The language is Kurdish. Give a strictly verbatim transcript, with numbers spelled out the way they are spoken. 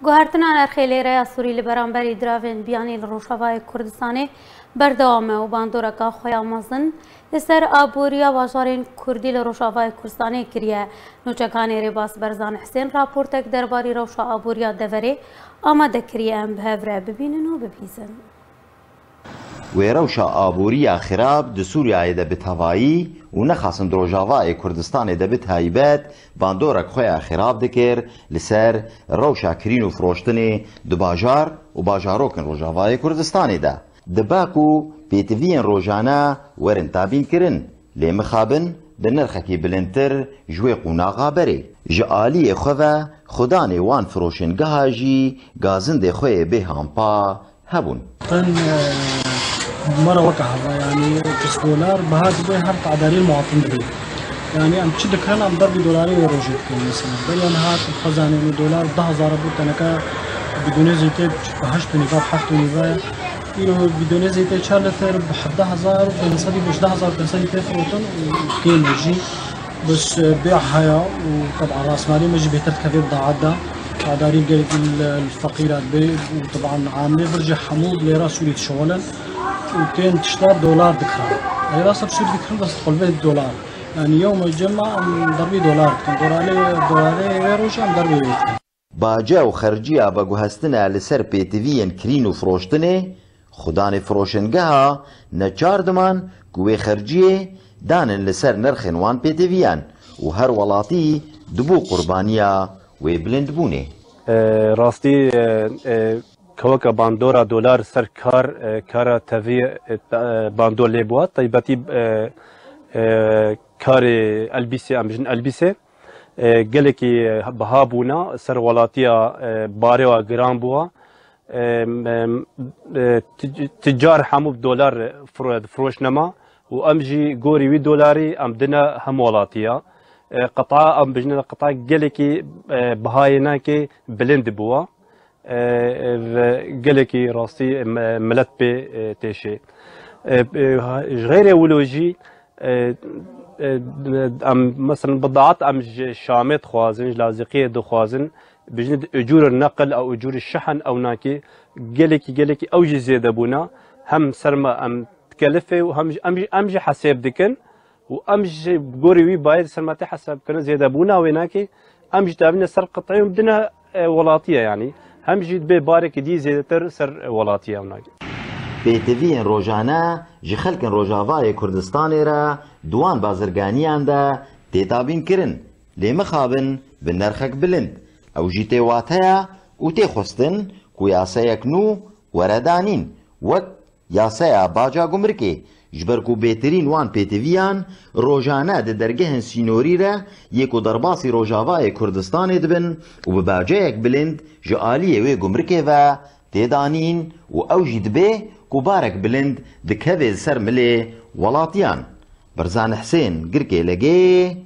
Guhertina nirxê lêreya Sûrî li beramberî diravên biyanî li Rojavayê Kurdistanê berdewam e û bandoreka xwe ya mezin li ser aboriya bajarên Kurdî li Rojavayê Kurdistanê kiriye. Nûçekanê Rêbaz Berzan Hisên raportek derbarî rewşa aboriya deverê amade kiriye, em bi hev re bibînin û bibihîzin. Wê rewşa aboriya xirab di Sûriyeyê de bi tevayî û nexasin di Rojavayê Kurdistanê de bi taybet bandorek xwe ya xirab dikir li ser rewşa kirîn û firoştinê di bajar û bajarokên Rojavayê Kurdistanê de. Diba ku pêtiviyên rojane werin tabînkirin, lê mixabin bi nirxekî bilindtir ji wê qonaxa berê. Ji aliyê xwe ve xudanê wan firoşingeha jî gazindê xwe yê bê hampa hebûn. Ten, e, mara weke heva, yani, pis dolar, biha dibe her tadarî muwatin dibe. Yani, em çi dikirin, em derbî dolarê wê rojê dikin, mesela. Beriya niha tu xwezanê min dolar deh hezar bû, teneke bidonê zeytê heşt û nîve, heft û nîve. Îro bidonê zeytê çar lître bi hevdeh hezar û pênc sedî, bi hejdeh hezar pênc sedî tê firotin û kêm e jî. Bes, e, bêh heye û teban rasmalî me jî bêhtir dikeve bi daet de. Çadarî gelekî li, li feqîra dibe û teban amilê vir jî hemû bi lêra Sûrî dişixulin û tên tişta dolar dikirin. Lêra ser Sûrî dikirin bes qulbê dolar. Yani yewme cema em derbî dolar dikin. Dolarê, dolarê wê roja em derbî wê dikin. Bace û xerciya veguhestine li ser pêtiviyên kirîn û firoştinê, xudanê firoşingeha ne çar diman ku wê xerciyê danin li ser nirxên wan pêtiviyan û her welatî dibû qurbaniya wê bilindbûnê. E, rastî, e, e, keweka bandora dolar ser kar, e, kara tevî, e, ta-, e, bandor lê bûa, taybetî, e, e, karê elbîsê, em bijin elbîsê. E, gelekî, e, biha bûna ser welatiya, e, barê wa giran bûwa. E, em, e, tic-, ticar hemû bi dolar firo-, firoşnema û em jî gorî wî dolarî em dine hem welatiya. E, qita em bijine qita gelekî, e, bihayê nakê bilind bûwa. E, e, ve gelekî rastî me-, milet pê, e, têşê. E, e, ha-, ji xeyrê wilo jî, e, e, em, mesela, bi daet em ji Şamê dixwazin, ji Lazîqiyê dixwazin, bijin di ucûr neqil ew ucûr şihen ew nakê gelekî, gelekî ew jî zêde bûna. Hem ser me em dikelifê û hem jî, em jî, em jî hesêb dikin. û em ji gorî wî bayê di ser me tê hesabkirin, zêdebûna wê nake, em jî tavîne ser qiteyê û bidine, e, welatiye, yanî hem jî dibê barekî dî zêdetir ser welatiye ew nake. Pêtiviyên rojane ji xelkên Rojavayê Kurdistanê re di wan bazirganiyan de tê dabînkirin, lê mixabin bi nerxek bilind. Ew jî tê wateya û tê xwestin ku yasayek nû were danîn, wek Yasaya baca gumrikê, ji ber ku bêtirîn wan pêtiviyan rojane di dergehên sînorî re yê ku derbasî Rojavayê Kurdistanê dibin û bi baceyek bilind ji aliyê wê gumrikê ve tê danîn û ew jî dibê ku barek bilind dikeve li ser milê welatiyan. Berzan Hisên, Girkê Legê,